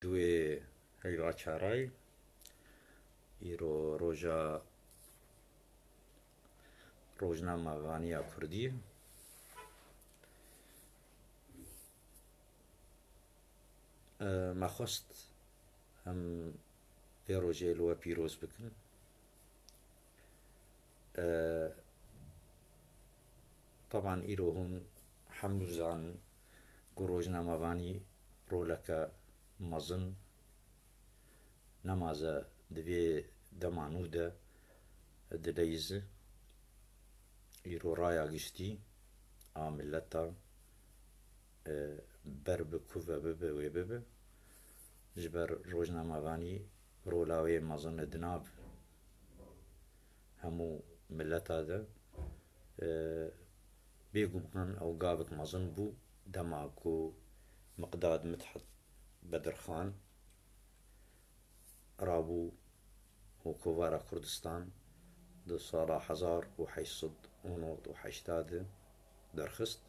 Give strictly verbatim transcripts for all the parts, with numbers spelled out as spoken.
Duê heyva çarayî, îro roja rojnamevaniya kurdî. E, me xwest em vê rojê li we pîroz bikin. E, teban îro hûn hemû zanin ku rojnamevanî roleke mezin nemaze di vê dema nû de dileyîze. Îro raya giştî a mileta, e, ber bi ku ve bibe wê bibe. Ji ber rojnamevanî rola wê mezin e di nav hemû mileta de. E, bêguman ew gavek mezin bû dema ku Miqdad Midhat Bedirxan rabû û kovara Kurdistan di sala hezar û heşt sed û nod û heşt de derxist.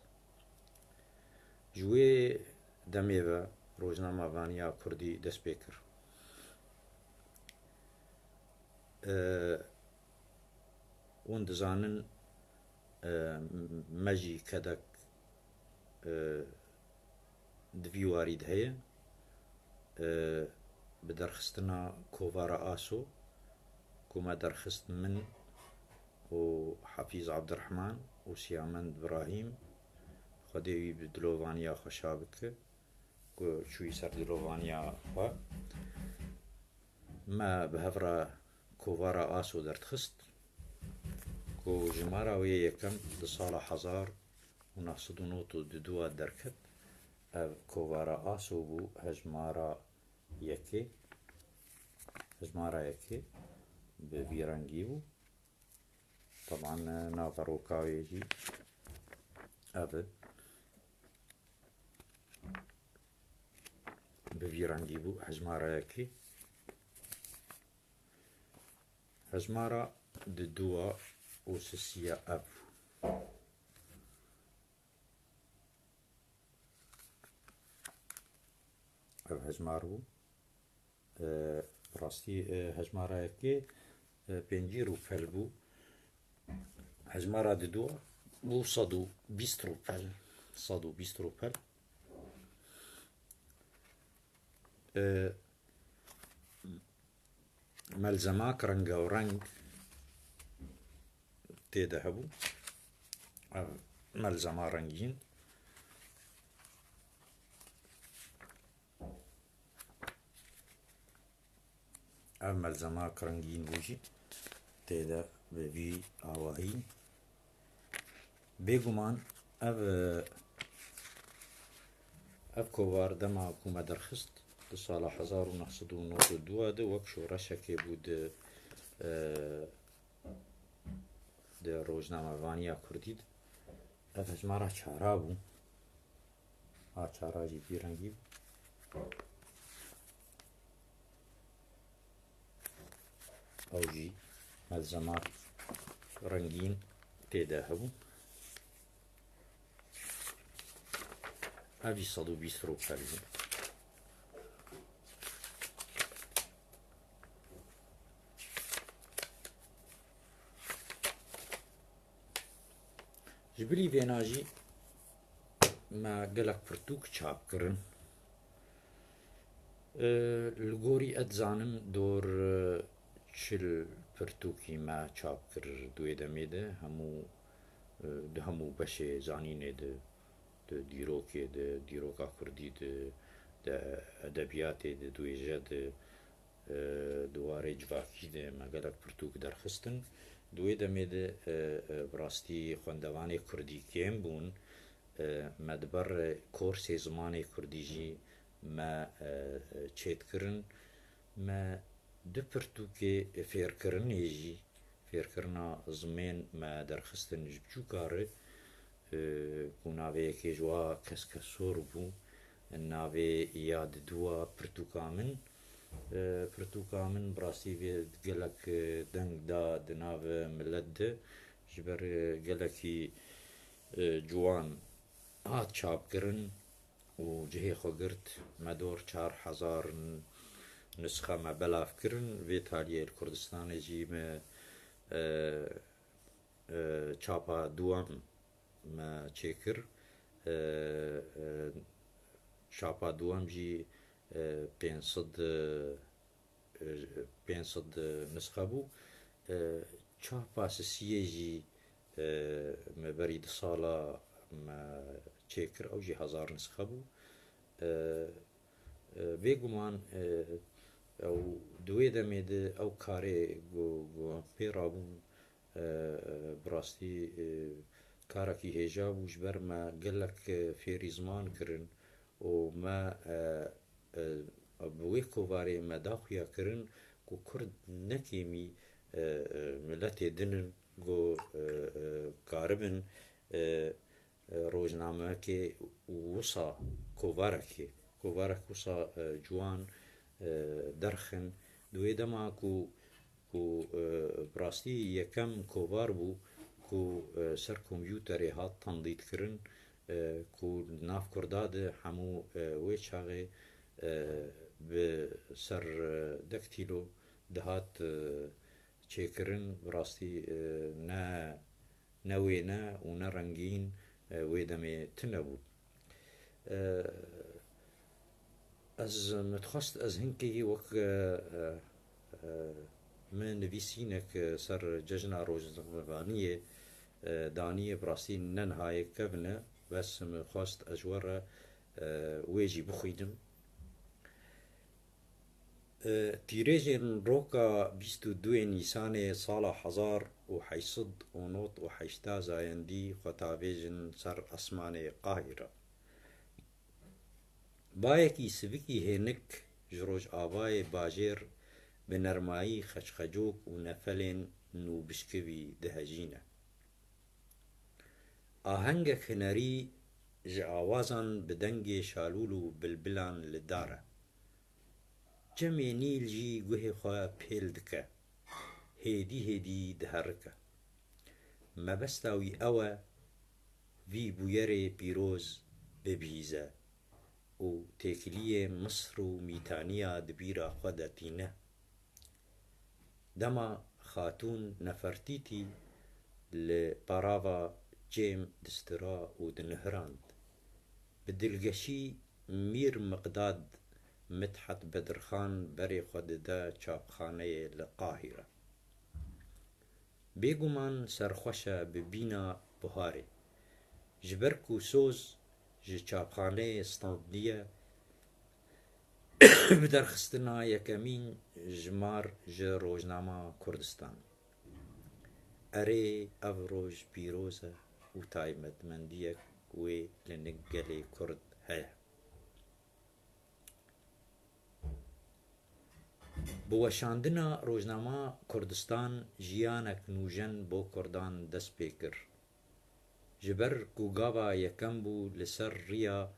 Ji wê demê ve rojnamevaniya kurdî dest pê kir. E, hûn dizanin, e, me jî kedek, e, di vî warî de heye. E, bi derxistina kovara Aso, ku me derxist min û Hafîz Abdirehman û Siyamend Birahîm, Xwedê wî bi dilovaniya xwe şa bike, ku çûyî ser dilovaniya xwe. Me bi hev re kovara Aso derdixist, ku jimara wê yekem di sala hezar û neh sed û nod û du derket. Ev kovara Aso bû, hejmara yekê, hejmara yekê bi vî rengî bû. Teban, e, naveroka wê jî ev e. Bi vî rengî bû, hejmara yekê. Hejmara di dua û sisiya ev bû. Ev hejmar bû. E, rastî, e, hejmara yekê, e, pêncî rûpel bû. Hejmara didû bû sed û bîst rûpel. Sed û bîst rûpel. E, melzemak rengawereng tê de hebû. Ev melzema rengîn. Ev melzemak rengîn bû jî tê de bi vî awahî. Bêguman ev, ev kovar dema ku me derxist di sala hezar û neh sed û nod û du de wek şoreşekê bû di, e, di rojnamevaniya kurdî de. Ev hejmara çara bû. A çara jî vî rengî bû. Ew jî melzemat rengîn tê de hebû. Ev jî sed û bîst rûpel bû. Ji bilî vêna jî me gelek pirtûk çap kirin. E, li gorî ez dizanim dor, e, çil pirtûkî me çap kir di wê demê de. Hemû, e, di hemû beşê zanînê de, di dîrokê de, dîroka kurdî de, di edebiyatê de, di wêje de, e, di warê civakî de me gelek pirtûk derxistin. Di wê demê de, e, e, bi rastî xwendevanê kurdî kêm bûn. E, me di ber korsê zimanê kurdî jî me, e, e, çêdikirin. Me du pirtûkê fêrkirinê jî, fêrkirina zimên me derxistin ji biçûka re, e, ku navê yekê ji wa Keskesor bû, navê ya diduwa Pirtûka Min. E, Pirtûka Min bi rastî vê gelek, e, deng da di nav milet de, ji ber, e, gelekî, e, ciwan hat çapkirin. û cihê xwe girt, me dor çar hezar n-, nisxe me belav kirin. Vê taliyê li Kurdistanê jî me, e, e, çapa duwem me çêkir. E, e, çapa duwem jî, e, pênc sed, e, e, pênc sed nisxe bû. E, çapa sisiyê jî, e, me berî du sala me çêkir, ew jî hezar nisxe bû. E, e, bêguman, e, ew di wê demê de ew karê ku, ku em pê rabûn, e, e, bi rastî, e, karekî hêja bû, ji ber me gelek, e, fêrî ziman kirin û me, e, e, bi wê kovarê me daxuya kirin ku Kurd ne kêmî, e, e, miletê din in ku, e, e, karibin, e, e, rojnameyekê wisa kovarekê, kovarek wisa, e, ciwan, e, derxin. Di wê dema ku, ku, e, bi rastî yekem kovar bû ku, e, ser kompûterê hat tendîtkirin, e, ku di nav Kurda de hemû, e, wê çaxê, e, bi ser, e, daktîlo dihat, e, çêkirin, bi rastî, e, ne, ne wêne û ne rengîn, e, wê demê tune bû. E, ez, min dixwest ez hinkî wek, e, e, e, min nivîsînek ser Cejna Rojnamevaniyê, e, daniyê, bi rastî ne niha yê kevin e, bes min xwest ez ji we re, e, wê jî bixwînim. E, tîrêjên roka bîst û duyê Nîsanê sala hezar û heşt sed û nod û heşta zayendî xwe tavêjin ser esmanê Qahîre. Bayekî sivikî hênik ji rojavayê bajêr bi nermayî xeçxecok û nefelên nûbişkivî dihejîne. Ahengek hunerî ji awazan bi dengê şalûl û bilbilan li dar e. Çemê Nîl jî guhê xwe pêl dike, hêdî hêdî diherike. Mebesta wî ew e, vî bûyerê pîroz bibihîze û têkiliyê Misr û Mîtaniya di bîra xwe de tîne. Dema Xatûn Nefertîtî li perava çêm distira û dinihirand, bi dilgeşî Mîr Miqdad Midhet Bedirxan berê xwe dide çapxaneyê li Qahîre. Bêguman serxweş e bi bîna buharê. Ji ber ku soz ji çapxaneyê standiye, bi derxistina yekemîn jimar ji rojnama Kurdistan. Erê, ev roj pîroz e û taybetmendiyek wê li nik gelê Kurd heye. Bi weşandina rojnama Kurdistan jiyanek nûjen bo Kurdan dest pê kir. Ji ber ku gava yekem bû li ser riya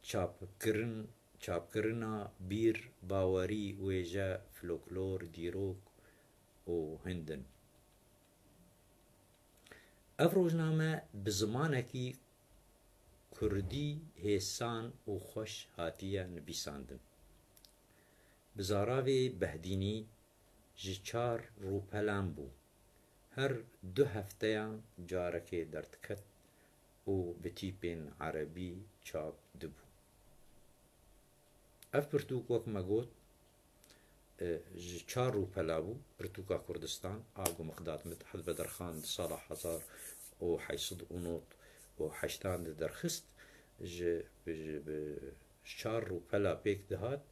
çapkirin, çapkirina bîr, bawerî, wêje, floklor, dîrok û hindin. Ev rojname bi zimanekî kurdî hêsan û xweş hatiye nivîsandin. Bi zaravê Behdînî ji çar rûpelan bû. Her du hefteyan carekê derdiket û bi tîpên erebî çap dibû. Ev pirtûk, wek me got, e, ji çar rûpela bû, pirtûka Kurdistan, a ku Miqdad Midhet Bedirxan di sala hezar û heşt sed û nod û heştan de derxist, ji, ji, bi, ji çar rûpela pêk dihat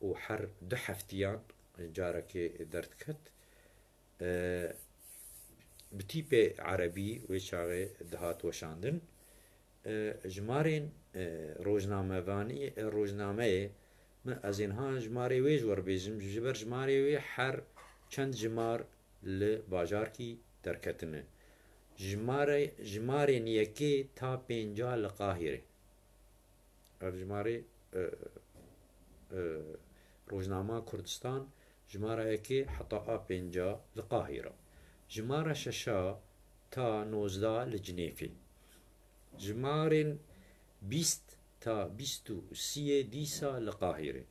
û her du heftiyan carekê derdiket. E, bi tîpê erebî wê çaxê dihat weşandin. E, jimarên, e, rojnamevanî, e, rojnameyê, min ez ê niha jimarê wê ji we re bêjim, ji ber jimarê wê her çend jimar li bajarkî derketine. Jimare-, jimarên yekê ta pênca li Qahîrê. Ev jimarê, e, e, rojnama Kurdistan, jimara yekê heta a pênca li Qahîra. Jimara şeşa ta nozda li Cinêfê. Jimarên bîst ta bîst û siyê dîsa li Qahîrê.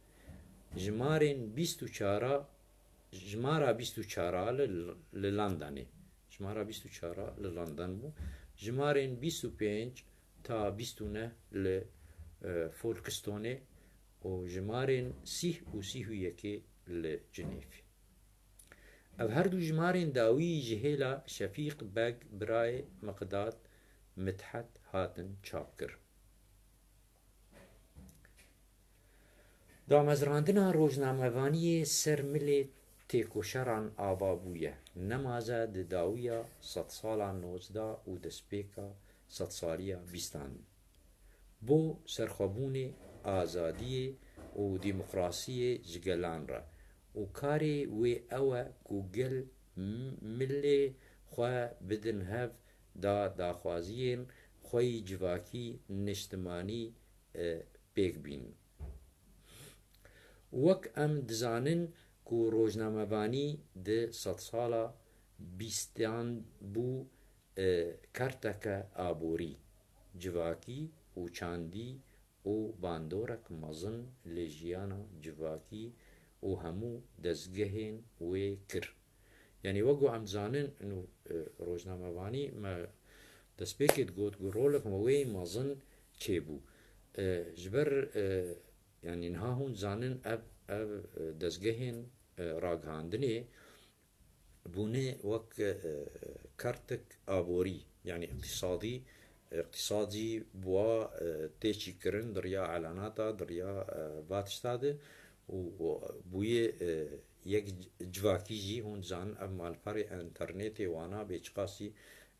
Jimarên bîst û çara, jimara bîst û çara li, li Londonê. Jimara bîst û çara li London bû. Jimarên bîst û pênc ta bîst û neh li, e, Folkestoneê û jimarên sîh û sîh û yekê li Cinêvê. Ev her du jimarên dawî ji hêla Şefîq Beg birayê Miqdad Mithet hatin çapkir. Damezrandina rojnamevaniyê ser milê têkoşeran ava bûye. Nemaze di dawiya sedsala nozdeh û destpêka sedsaliya bîstan. Bo serxwebûnê, azadiyê û demokrasiyê ji gelan re û karê wê ew e ku gel m-, milê xwe bidin hev da daxwaziyên xwe yî civakî, niştimanî, e, pêk bînin. Wek em dizanin ku rojnamevanî di sedsala bîstan bû, e, kerteke aborî, civakî û çandî û bandorek mezin li jiyana civakî û hemû dezgehên wê kir. Yanî wek ku em dizanin, û, e, rojnamevanî me destpêkê digot ku rolek me wê mezin çêbû. E, ji ber, e, yanî niha hûn dizanin ev, ev, e, dezgehên, e, ragihandinê bûne wek, e, kertek aborî, yanî îqtîsadî, îqtîsad jî bi wa, e, tê çîkirin di riya elanata, di riya, e, va tişta de û, û bûye, e, yek civakî jî. Hûn dizanin ev malperê enternetê wana bê çiqasî,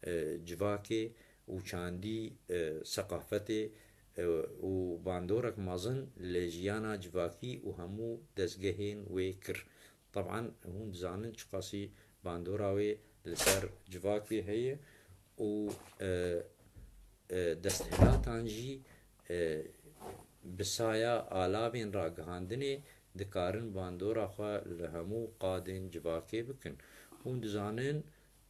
e, civakê û çandî, e, seqafetê, e, û bandorek mezin li jiyana civakî û hemû dezgehên wê kir. Teban hûn dizanin çiqasî bandora wê li ser civakê heye û, e, e, desthilatan jî, e, bi saya alavên ragihandinê dikarin bandora xwe li hemû qadên civakê bikin. Hûn dizanin,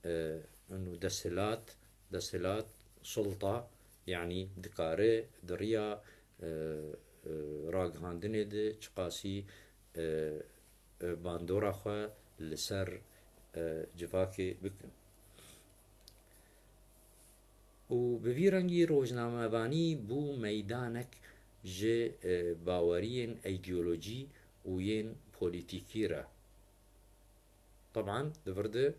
e, û desthilat, desthilat, sulta, yanî dikare di riya, e, e, ragihandinê de çiqasî, e, e, bandora xwe li ser, e, civakê bikin. Û bi vî rengî rojnamevanî bû meydanek ji, e, baweriyên îdeolojî û yên polîtîkî re. Teban di vir de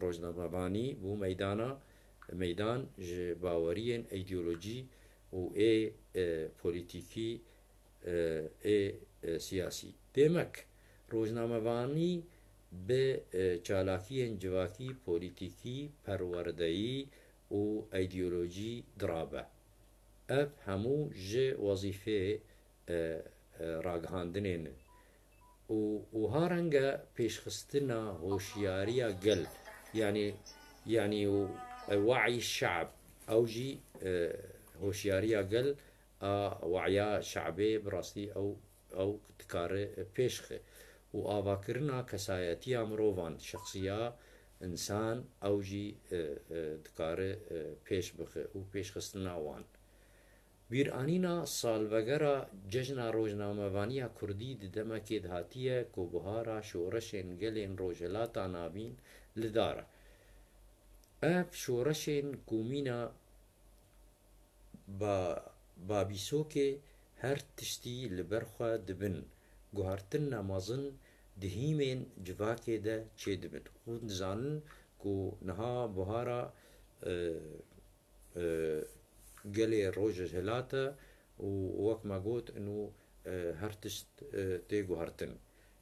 rojnamevanî bû meydana, meydan ji baweriyên îdeolojî û ê, e, polîtîkî, e, ê, e, siyasî. Demek, rojnamevanî bi, e, çalakiyên civakî, polîtîkî, perwerdeyî û îdeolojî dirabe. Ev hemû ji wezîfeyê, e, e, ragihandinê ne. Û, û ha renge pêşxistina hoşiyariya gel, yanî, yanî û, e, we'yî şe'b, ew jî, e, hoşiyariya gel a we'ya şe'bê bi rastî ew, ew dikare pêşxe. Û avakirina kesayetiya mirovan, şexsiya însan, ew jî, e, e, dikare, e, pêş bixe û pêşxistina wan. Bîranîna salvegera Cejna Rojnamevaniya Kurdî di demekê de hatiye ku buhara şoreşên gelên Rojhilata Navîn li dar e. Ev şoreşên ku mîna ba-, babîsokê her tiştî li ber xwe dibin, guhertinina mezin di hîmên civakê de çêdibin. Hûn dizanin ku niha buhara, e, e, gelê Rojhilat e û wek me got, ino, e, her tişt, e, tê guhertin.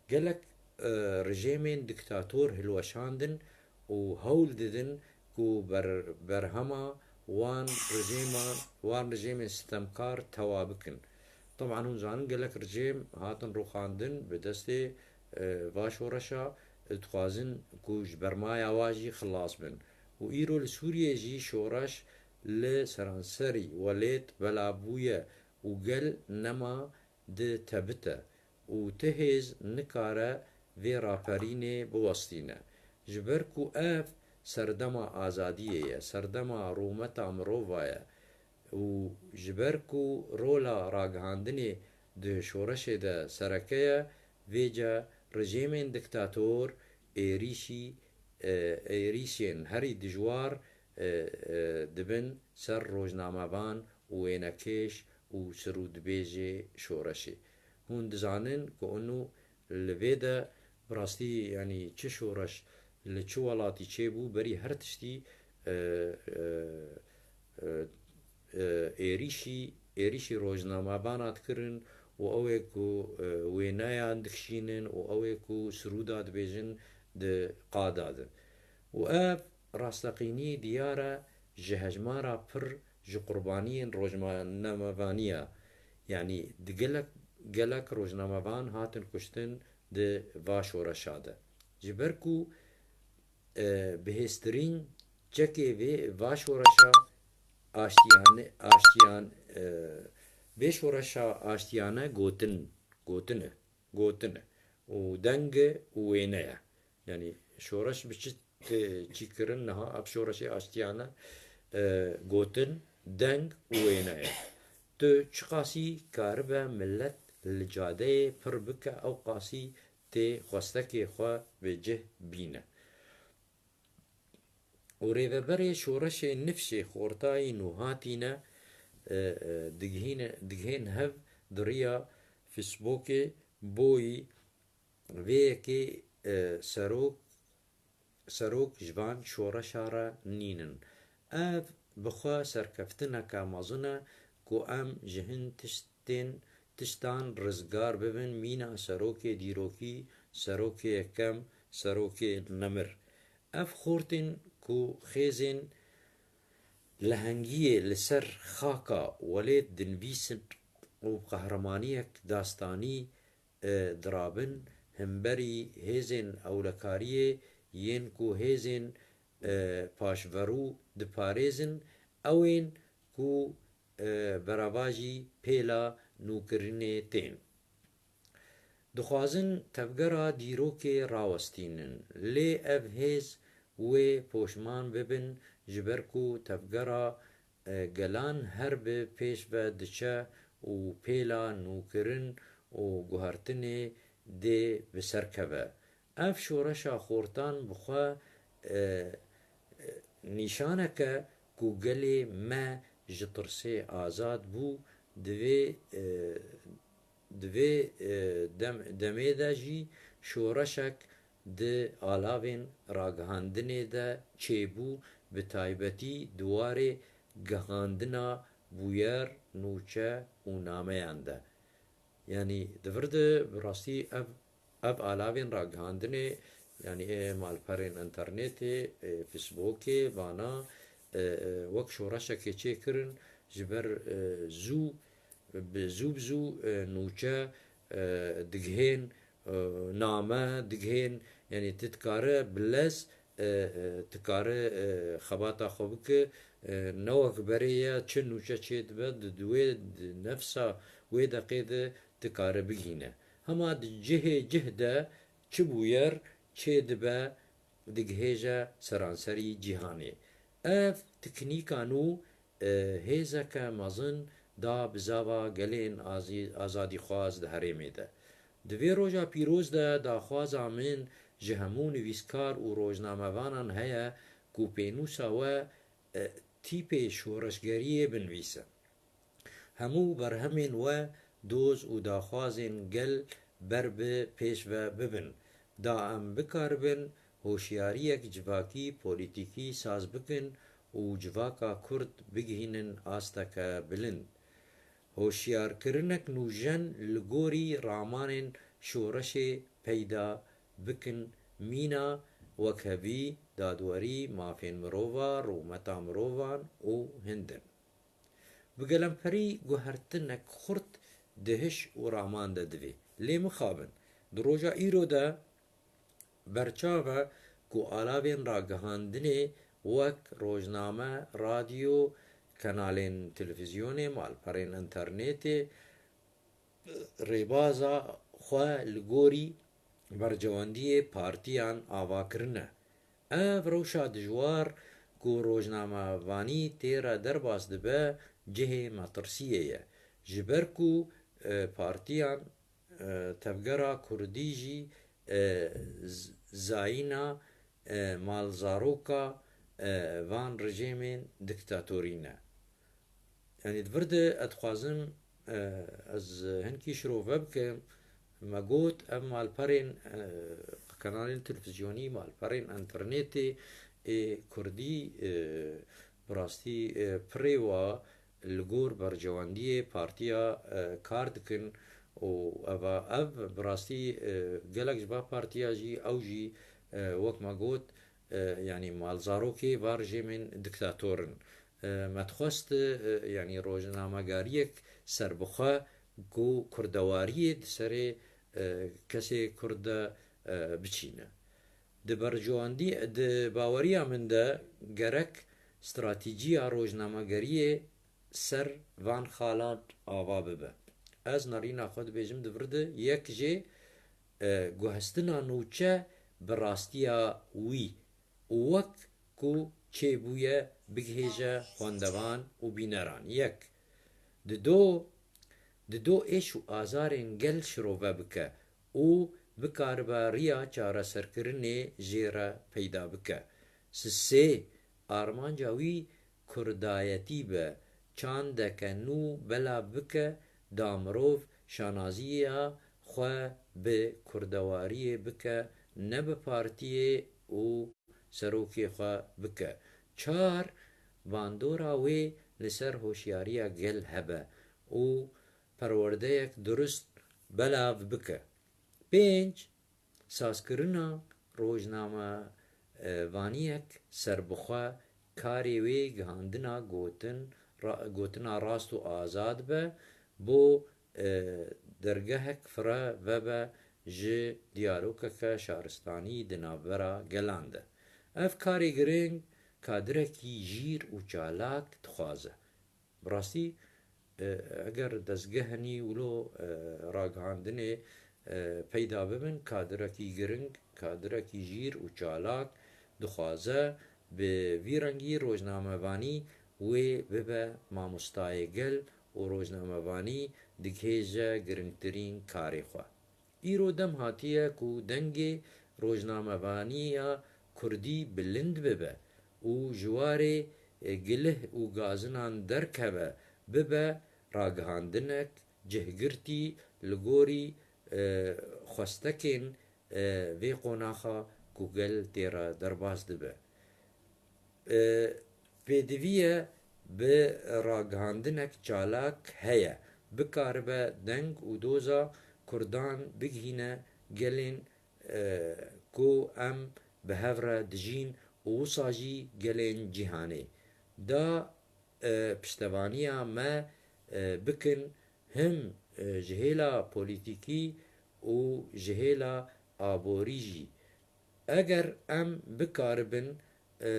Gelek, e, rejêmên diktator hilweşandin û hewl didin ku ber-, berhema wan rejêman, wan rejêmên sitemkar tewa bikin. Teban hûn zanin gelek rejêm hatin rûxandin bi destê, e, va şoreşa, dixwazin ku ji bermaya wa jî xilas bin. Û îro li Sûriyê jî şoreş li seranserî welêt bela bûye û gel nema di tebite û ti hêz nikare vê raperînê biwestîne. Ji ber ku ev serdema azadiyê ye, serdema rûmeta mirova ye, Û ji ber ku rola ragihandinê di şoreşê de sereke ye, vêca rejîmên diktator êrîşî, e, êrîşên herî dijwar, e, e, dibin ser rojnamevan û wênekêş û sirûdbêjê şoreşê. Hûn dizanin ku ûnû li vê de bi rastî, yanî çi şoreş li çi welatî çêbû, berî her tiştî, e, e, e, e, êrîşî, êrîşî rojnamevana dikirin û ew ê ku, e, wêneyan dikişînin û ew ê ku sirûda dibêjin di qada din. Û ev rasteqînî diyar e ji hejmara pir ji qurbaniyên rojnamevanî ye. Yanî di gelek, gelek rojnamevan hatin kuştin di va şoreşa de. Ji ber ku, e, bihêztirîn çekê vê va şoreşa aştiyane, aştiyan, e, vê şoreşa aştiyane gotin, gotin e, gotin e û deng e û wêne ye. Yanî şoreş bi çi tê çîkirin niha, ev şoreşê aştiyane, e, gotin, deng û wêne ye. Tu çiqasî karibe millet li cadeyê pir bike, ew qasî tê xwestekê xwe bi cih bîne. Û rêveberê şoreşê nifşê xortayî nûhatîne, e, e, digihîne, digihên hev di riya Facebookê boyî vê yekê, e, serok, serok ji van şoreşa re nînin. Ev bi xwe serkeftineke mezin e ku em ji hin tiştên, tiştan rizgar bibin, mîna serokê dîrokî, serokê yekem, serokê nemir. Ev xortên ku xêzên lehengiyê li ser xaka welêt dinivîsin û bi qehremaniyek dastanî, e, dirabin, hemberî hêzên ewlekariyê yên ku hêzên, e, paşverû diparêzin, ew ên ku, e, beravajî pêla nûkirinê tên. Dixwazin tevgera dîrokê rawestînin, lê ev hêz wê poşman bibin, ji ber ku tevgera, e, gelan her bi pêş ve diçe û pêla nûkirin û guhertinê dê bi ser keve. Ev şoreşa xortan bi xwe, e, e, nîşanek e ku gelê me ji tirsê azad bû, di vê, e, di vê, e, dem-, demê de jî şoreşek di alavên ragihandinê de çêbû, bi taybetî di warê gihandina bûyer, nûçe û nameyan de. Yanî di vir de bi rastî ev, ev alavên ragihandinê, yanî ê malperên înternetê, ê Facebookê, vana, e, e, wek şoreşekê çêkirin, ji ber, e, zû, bi zû bi zû, e, nûçe, e, digihên, e, name digihên, yanî tu dikare bi lez, e, e, dikare, e, xebata xwe bike, e, ne wek berê ye, çi nûçe çêdibe, di, di wê, di nefsa wê deqê de dikare bigihîne. Hema di cihê cih de çi bûyer çêdibe, digihêje seranserî cîhanê. Ev teknîka nû, e, hêzeke mezin da bizava gelên azî-, azadîxwaz di herêmê de. Di vê roja pîroz de daxwaza min ji hemû nivîskar û rojnamevanan heye ku pênûsa we, e, tîpê şoreşgeriyê binivîse. Hemû berhemên we, doz û daxwazên gel ber bi pêş ve bibin, da em bikaribin hoşyariyek civakî, polîtîkî saz bikin û civaka Kurd bigihînin asteke bilind. Hoşyarkirinek nûjen li gorî ramanên şoreşê peyda bikin, mîna wekhevî, dadwerî, mafên mirova, rûmeta mirovan û hindin. Bi gelemperî guhertinek xurt di hiş û raman de divê. Lê mixabin, di roja îro de berçav e ku alavên ragihandinê wek rojname, radyo, kanalên televîzyonê, malperên înternetê, rêbaza xwe li gorî bercewendiyê partiyan ava kirine. Ev rewşa dijwar ku rojnamevanî tê re derbas dibe, cihê metirsiyê ye. Ji ber ku, e, partiyan, e, tevgera kurdî jî, e, z-, zayîna, e, malzaroka, e, van rejêmên diktatorî ne. Yanî di vir de ez dixwazim, e, ez hinkî şirove bikim. Me got ev malperên, e, kanalên televîzyonî, malperên înternetê ê kurdî, e, bi rastî, e, pirê wa li gor berjewendiyê partiya, e, kar dikin û eva ev bi rastî, e, gelek ji va partiya jî ew jî, e, wek me got, e, yanî malzarokê va rejêmên diktator in. E, me dixwest, e, yanî rojnamegeriyek serbixwe ku kurdewariyê di serê, e, kesê kurd de, e, biçîne. Di berjewendî, di baweriya min de gerek stratejîya rojnamegeriyê ser van xalan ava bibe. Ez nerîna xwe dibêjim di vir de yek jê, e, guhestina nûçe bi rastiya wî û wek ku çêbûye bigihêje xwendevan û bîneran. Yek, dido, dido êş û azarên gel şirove bike û bikaribe riya çareserkirinê jê re peyda bike. Sisê, armanca wî kurdayetî be, çandeke nû belav bike, da mirov şanaziya xwe bi kurdewariyê bike, ne bi partiyê û serokê xwe bike. Çar, bandora wê li ser hoşyariya gel hebe û perwerdeyek durust belav bike. Pênc, sazkirina rojnamevaniyek serbixwe karê wê gihandina gotin, ra-, gotina rast û azad be, bo, e, dergehek fire vebe ji diyalogeke şaristanî di navbera gelan de. Ev karê giring kadirekî jîr û çalak dixwaze. Bi rastî, e, eger dezgeh henî wilo, e, ragihandinê, e, peyda bibin, kadirekî giring, kadirekî jîr û çalak dixwaze, bi vî rengî rojnamevanî wê bibe mamostayê gel û rojnamevanî digihêje giringtirîn karê xwe. Îro dem hatiye ku dengê rojnamevaniya kurdî bilind bibe û ji warê, e, gilih û gazinan derkeve, bibe ragihandinek cihgirtî li gorî, e, xwestekên, e, vê qonaxa ku gel tê re derbas dibe. E, pêdivî ye bi ragihandinek çalak heye, bikaribe deng û doza kurdan bigihîne gelên, e, ku em bi hev re dijîn û wisa jî gelên cîhanê. Da, e, piştevaniya me, e, bikin him, e, ji hêla polîtîkî û ji hêla aborî jî. Eger em bikaribin, e,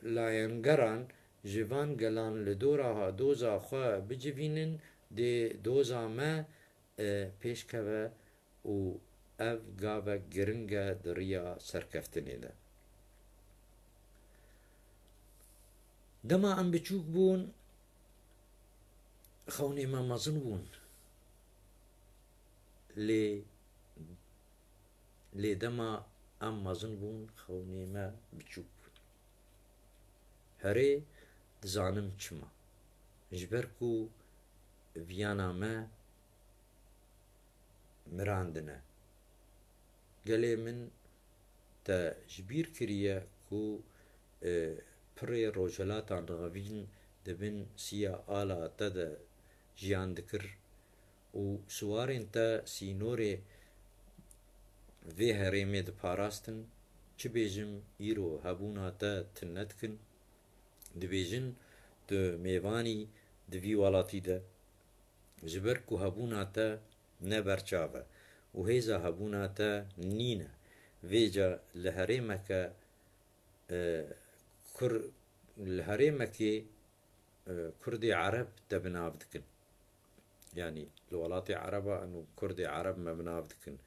layengeran ji van gelan li dora ha doza xwe bicivînin, dê doza me, e, pêşkeve û ev gavek giring e di riya serkeftinê de. Dema em biçûk bûn, xewnê me mezin bûn. Lê, lê dema em mezin bûn, xewnê me biçûk bûn. Herê dizanim çima. Ji ber ku viyana me mirandine. Gelê min te ji bîr kiriye ku, e, pirê rojhilatan revîn di bin siya ala te de jiyan dikir û siwarên te sînorê vê herêmê diparastin? Çi bêjim, îro hebûna te tune dikin. Dibêjin tu mêvan î di vî welatî de. Ji ber ku hebûna te ne berçav e û hêza hebûna te nîne. Vêca li herêmeke, e, kur-, li herêmekê, e, Kurdê Ereb te bi nav dikin. Yanî li welatê Ereba em û Kurdê Ereb me bi nav dikin.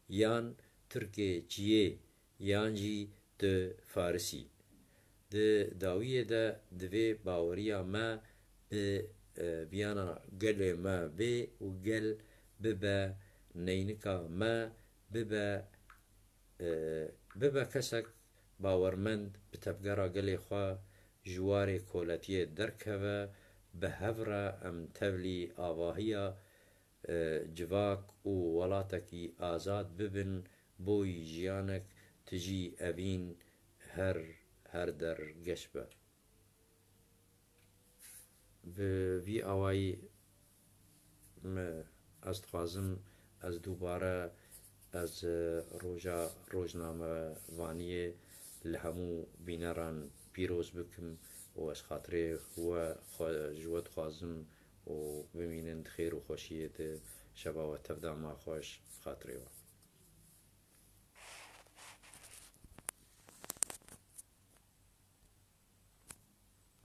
Yan Tirkê çiyê, yan jî tu Farisî. Di dawiyê de divê baweriya me bi e, viyana gelê me bê û gel bibe neynika me, bibe, e, bibe kesek bawermend bi tevgera gelê xwe ji warê koletiyê derkeve, bi hev re em tevlî avahiya, e, civak û welatekî azad bibin, boyî jiyanek tijî evîn her, her der geş be. Bi vî awayî me, ez dixwazim, ez dubare, ez, e, roja rojnamevaniyê li hemû bîneran pîroz bikim û ez xatirê we xwe, ji we dixwazim û bimînin di xêr û xweşiyê de. Şeva we tevda ma xweş, xatirê we.